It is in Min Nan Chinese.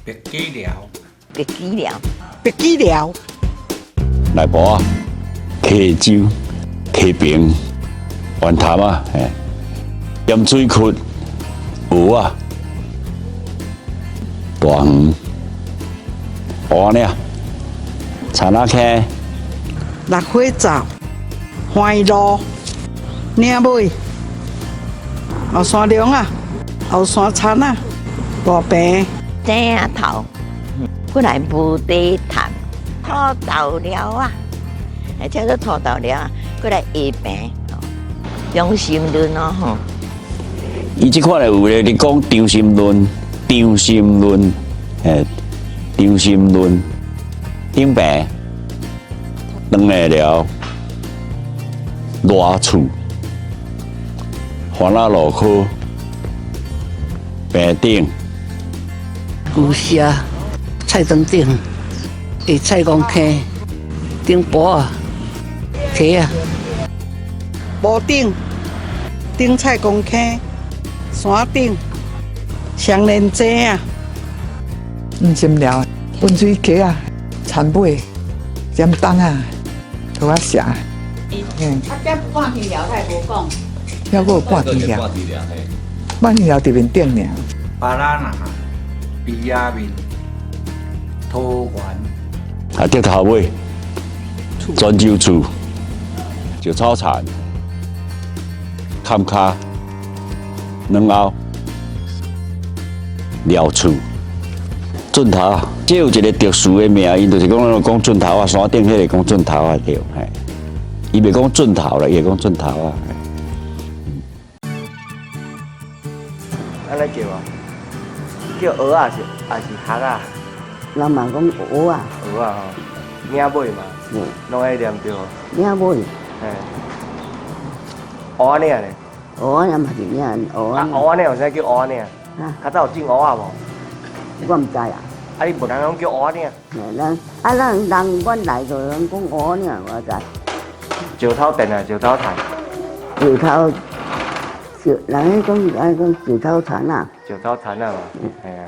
白雞寮，白雞寮，白雞寮，內埔仔，溪洲、溪平、源潭啊，嘿，鹽水窟、蚵仔、大園、蚵仔嶺、田仔坑、六花灶、歡喜路、嶺尾、後山梁啊，後山田啊，大坪、井仔頭，過來無地潭、土豆寮啊，叫做土豆寮啊，過來下坪，中心崙咯吼。伊這款的有咧，你講張心崙、張心崙，嘿，張心崙，頂坪，長下寮、熱厝、番仔路區、坪頂、牛舍、菜場頂、下菜公坑、頂埔仔、溪仔、埔頂、頂菜公坑、山頂、雙連井啊，五心寮、溫水溪仔、田尾、尖東仔、桃仔社。嗯。啊，這半天寮他無講。抑閣有半天寮，半天寮佇面頂爾。巴拉那、埤仔面、桃園、啊，竹頭尾、泉州厝、石草田、坎跤、軟凹、寮厝、圳頭，這有一个特殊的名，𪜶就是講講圳頭仔，山頂彼个講圳頭仔對，嘿，伊袂講圳頭啦，伊會講圳頭仔。按呢叫啊？叫蚵仔是還是礐仔？人嘛講蚵仔。蚵仔吼，嶺尾嘛，攏愛念著。嶺尾。嘿。蚵仔嶺咧？蚵仔嶺嘛是嶺蚵仔。啊，蚵仔嶺有啥叫蚵仔嶺？較早有種蚵仔無？我毋知啊。啊，你無人攏叫蚵仔嶺？嘿，咱啊，咱人阮來就攏講蚵仔嶺，我知。石頭田啊，石頭田。石頭，石，人彼講愛講石頭田啊。石頭田啊嘛，嘿啊。